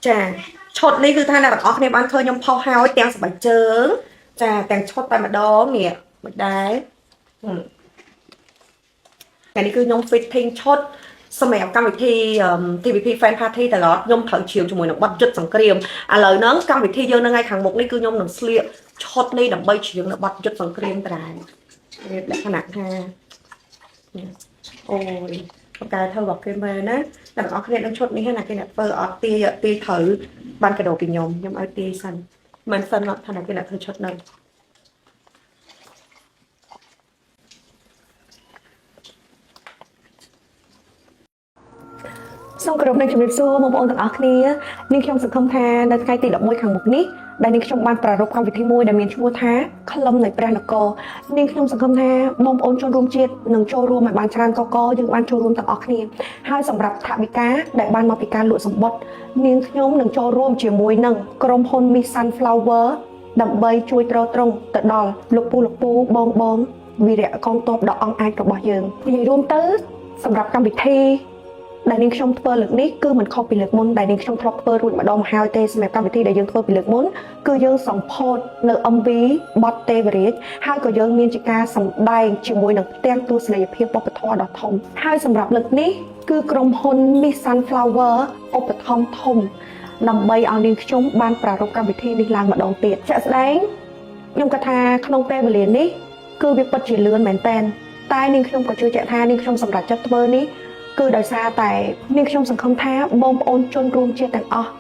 ចាឈុតនេះគឺថាអ្នកទាំងអស់គ្នាបានឃើញខ្ញុំផុសហើយទាំងស្បែកជើងចាទាំងឈុតតែម្ដងនេះមិនដែរហឹមថ្ងៃនេះគឺខ្ញុំ fitting ឈុតសម្រាប់កម្មវិធី TVP Fan Party តឡតខ្ញុំត្រូវច្រៀងជាមួយនឹងបទយុទ្ធសង្គ្រាមឥឡូវហ្នឹងកម្មវិធីយើងនៅថ្ងៃខាងមុខនេះគឺខ្ញុំនឹងស្លៀកឈុតនេះដើម្បីច្រៀងនៅបទយុទ្ធសង្គ្រាមត្រែរៀបលក្ខណៈថាអូយបកកែធ្វើរបស់គេមែនណាអ្នកទាំងអស់គ្នានឹងឈុតនេះណាគេអ្នកធ្វើអត់ទាយទាយត្រូវបានកដោពីខ្ញុំខ្ញុំឲ្យទាយសិនមិនសិនអត់ថាគេអ្នកធ្វើឈុតហ្នឹង សូមគោរពនឹងជំរាបសួរបងប្អូនទាំងអស់គ្នានាងខ្ញុំសង្ឃឹមថានៅថ្ងៃទី11ខាងមុខនេះដែលនាងខ្ញុំបានប្រារព្ធកម្មវិធីមួយដែលមានឈ្មោះថាក្លឹមនៃព្រះនគរនាងខ្ញុំសង្ឃឹមថាបងប្អូនជនរួមជាតិនឹងចូលរួមឲ្យបានច្រើនកកយើងបានចូលរួមទាំងអស់គ្នាហើយសម្រាប់ថវិកាដែលបានមកពីការលក់សម្បត្តិនាងខ្ញុំនឹងចូលរួមជាមួយនឹងក្រុមហ៊ុន Miss Sunflower ដើម្បីជួយទ្រទ្រង់ទៅដល់លោកពូលោកពូបងបងវីរៈកងទ័ពដ៏អង់អាចរបស់យើងនិយាយរួមទៅសម្រាប់កម្មវិធី ដែលនាងខ្ញុំធ្វើលើកនេះគឺមិនខុសពីលើកមុនដែលនាងខ្ញុំធ្លាប់ធ្វើរួចម្ដងមកហើយទេសម្រាប់កម្មវិធីដែលយើងធ្វើពីលើកមុនគឺយើងសម្ពោធនៅ MV បទទេវរាជហើយក៏យើងមានជាការសម្ដែងជាមួយនឹងផ្ទាំងទស្សនីយភាពវប្បធម៌ដ៏ធំហើយសម្រាប់លើកនេះគឺក្រុមហ៊ុន Miss Sunflower ឧបត្ថម្ភធំដើម្បីឲ្យនាងខ្ញុំបានប្រារព្ធកម្មវិធីនេះឡើងម្ដងទៀតជាក់ស្ដែងខ្ញុំគិតថាក្នុងពេលវេលានេះគឺវាពិតជាលឿនមែនតើតែនាងខ្ញុំក៏ជឿជាក់ថានាងខ្ញុំសម្រេចចិត្តធ្វើនេះ គឺដោយសារតែនាងខ្ញុំសង្ឃឹមថាបងប្អូនជនរួមជាតិទាំងអស់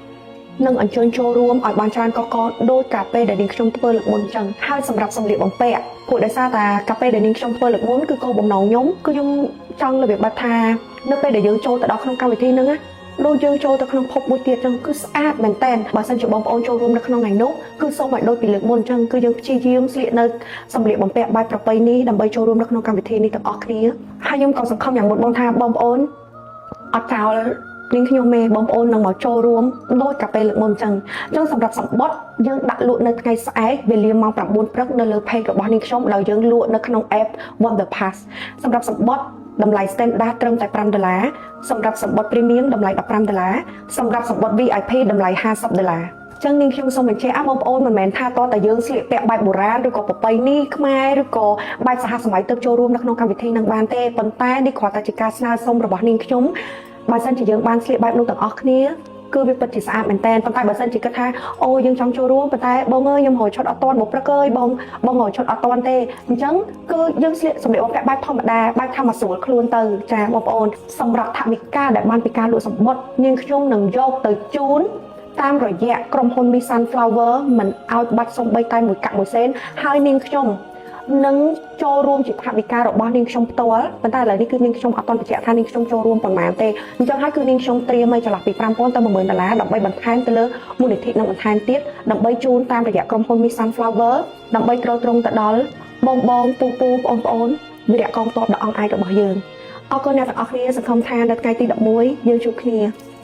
នឹងអញ្ជើញចូលរួមឲ្យបានច្រើនកកដោយកាលពេលដែលនាងខ្ញុំធ្វើលើកមុនអញ្ចឹងហើយសម្រាប់សម្លៀកបំពាក់ព្រោះដោយសារតែកាលពេលដែលនាងខ្ញុំធ្វើលើកមុនគឺគោលបំណងខ្ញុំគឺខ្ញុំចង់របៀបបែបថានៅពេលដែលយើងចូលទៅដល់ក្នុងកម្មវិធីហ្នឹងណាដូចយើងចូលទៅក្នុងភពមួយទៀតចឹងគឺស្អាតមែនតើបើសិនជាបងប្អូនចូលរួមនៅក្នុងថ្ងៃនោះគឺសូមឲ្យដូចពីលើកមុនចឹងគឺយើងព្យាយាមស្លៀកនៅសម្លៀកបំពាក់បែបប្រពៃណីដើម្បីចូលរួមនៅក្នុងកម្មវិធីនេះទាំងអស់គ្នាហើយខ្ញុំក៏សង្ឃឹមយ៉ាងមុតបងថាបងប្អូន អត់ចោលនាងខ្ញុំទេបងប្អូននឹងមកចូលរួមដូចកាពេលលើកមុនអញ្ចឹងអញ្ចឹងសម្រាប់សម្បត្តិយើងដាក់លក់នៅថ្ងៃស្អែកវេលាម៉ោង9ព្រឹកនៅលើ page របស់នាងខ្ញុំដោយយើងលក់នៅក្នុង app Wonder Pass សម្រាប់សម្បត្តិតម្លៃ standard ត្រឹមតែ5ដុល្លារសម្រាប់សម្បត្តិ premium តម្លៃ15ដុល្លារសម្រាប់សម្បត្តិ VIP តម្លៃ50ដុល្លារចឹងនាងខ្ញុំសូមបញ្ជាក់បងប្អូនមិនមែនថាតតែយើងស្លៀកពាក់បែបបុរាណឬក៏ប្រពៃណីខ្មែរឬក៏បែបសហសម័យទើបចូលរួមនៅក្នុងកម្មវិធីនឹងបានទេប៉ុន្តែនេះគ្រាន់តែជាការស្នើសុំរបស់នាងខ្ញុំបើសិនជាយើងបានស្លៀកបែបនោះទាំងអស់គ្នាគឺវាពិតជាស្អាតមែនតើប៉ុន្តែបើសិនជាគិតថាអូយើងចង់ចូលរួមប៉ុន្តែបងអើយខ្ញុំរកឈុតអត់ទាន់មកព្រឹកអើយបងបងរកឈុតអត់ទាន់ទេអញ្ចឹងគឺយើងស្លៀកសម្លៀកបំពាក់បែបធម្មតាបែបថាមកស្រួលខ្លួនទៅចាបងប្អូនសម្រាប់ថវិកាដែលបានពីការលក់សម្បត្តិនាងខ្ញុំនឹងយកទៅជូនតាមរយៈក្រុមហ៊ុន Miss Sunflower មិនឲ្យបាត់សំបីតែមួយកាក់មួយសេនហើយនាងខ្ញុំនឹងចូលរួមជាថវិការបស់នាងខ្ញុំផ្ទាល់ប៉ុន្តែឥឡូវនេះគឺនាងខ្ញុំអត់ទាន់បញ្ជាក់ថានាងខ្ញុំចូលរួមប៉ុន្មានទេអញ្ចឹងហើយគឺនាងខ្ញុំត្រៀមឲ្យចន្លោះពី5000ទៅ10000ដុល្លារដើម្បីបន្ថែមទៅលើមូលនិធិនឹងបន្ថែមទៀតដើម្បីជូនតាមរយៈក្រុមហ៊ុន Miss Sunflower ដើម្បីទ្រទ្រង់ទៅដល់បងបងពូពូបងប្អូនវីរៈកងទ័ពដ៏អង់អាចរបស់យើងអរគុណអ្នកទាំងអស់គ្នាសង្ឃឹមថានៅថ្ងៃទី11យើងជួបគ្នា។